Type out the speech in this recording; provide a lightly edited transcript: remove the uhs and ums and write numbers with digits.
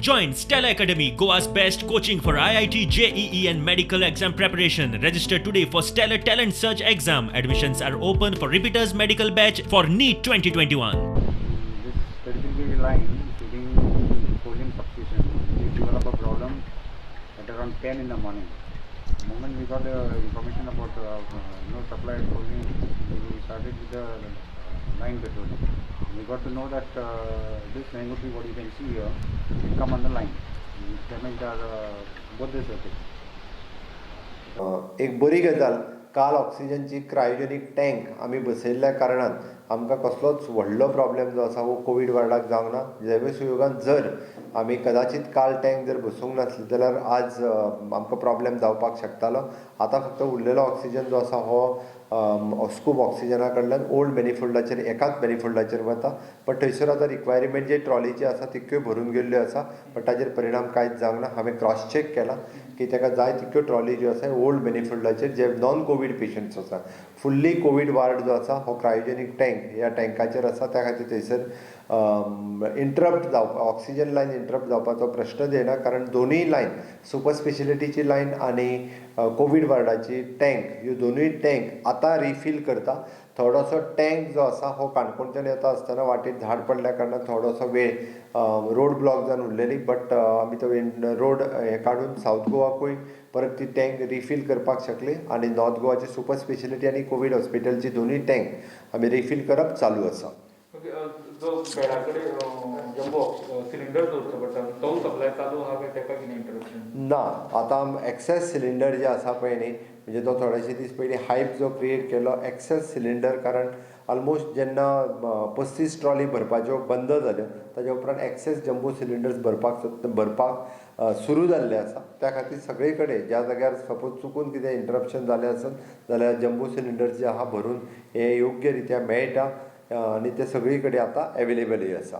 Join Stellar Academy, Goa's best coaching for IIT, JEE, and medical exam preparation. Register today for Stellar Talent Search exam. Admissions are open for repeaters medical batch for NEET 2021. This 33 kV line feeding Khorlim substation, we developed a problem at around 10 in the morning. The moment we got the information about no supply at Khorlim, we started with the line patrolling. We got to know that this mango tree, what you can see here, it come on the line. It damaged our both the circuits. एक बरी गजाल, काल ऑक्सिजनची क्रायोजेनीक tank आमी बसयल्ल्या कारणान आमकां कसलोच व्हडलो प्रॉब्लेम जो आसा हो कोवीड वार्डाक जावंक ना. दैव सुयोगान जर आमी कदाचीत काल टँक जर बसोवंक नासली जाल्यार आज आमकां प्रॉब्लेम जावपाक शकतालो. आतां फक्त उरलेलो ऑक्सिजन जो आसा हो स्कूप ऑक्सिजना कडल्यान ओल्ड मेनिफोल्डाचेर, एकाच मेनिफोल्डाचेर वता. बट थंयसर आतां रिक्वायरमेंट जे ट्रॉलीची आसा तितक्यो भरून गेल्ल्यो आसा, बट ताजेर परिणाम कांयच जावंक ना. हांवें क्रॉस चॅक केला की ताका जाय तितक्यो ट्रॉली ज्यो आसा ओल्ड मेनिफोल्डाचेर, जे नॉन कोवीड पेशंट्स आसा. फुल्ली कोवीड वार्ड जो आसा हो क्रायोजेनीक टँक ह्या टँकाचेर आसा. त्या खातीर थंयसर इंटरप्ट जावपा, ऑक्सिजन लायन इंटरप्ट जावपाचो प्रश्नच येना, कारण दोनूय लायन, सुपर स्पेशलिटीची लायन आनी कोवीड वार्डाची टँक, ह्यो दोनूय टँक आतां रिफील करता. थोडोसो टँक जो आसा हो काणकोणच्यान येता आसतना वाटेर झाड पडल्या कारणान थोडोसो वेळ रोड ब्लॉक जावन उरलेली, बट आमी तो रोड हें काडून सावथ गोवाकूय परत ती टँक रिफील करपाक शकली आनी नॉर्थ गोवाची सुपर स्पेशलिटी आनी कोवीड हॉस्पिटलची दोनूय टँक आमी रिफील करप चालू आसा. ओके, जो बेडा कडेन जम्बो सिलिंडर दवरचो पडटा, तो सप्लाय चालू आहा काय तेका कितें इंटरप्शन? ना, आतां एक्सेस सिलिंडर जे आसा पळय न्ही, म्हणजे तो थोडेशे दीस पयलीं हायप जो क्रिएट केलो एक्सेस सिलिंडर, कारण ऑलमोस्ट जेन्ना 35 ट्रॉली भरपाच्यो बंद जाल्यो, ताज्या उपरांत एक्सेस जम्बो सिलिंडर्स भरपाक सुरू जाल्ले आसा. त्या खातीर सगळे कडेन ज्या जाग्यार सपोज चुकून कितें इंटरप्शन जालें आसत जाल्यार जम्बो सिलिंडर्स जे आहा भरून हे योग्य रित्या मेळटा आनी ते सगळी कडेन आतां एवेलेबलूय आसा.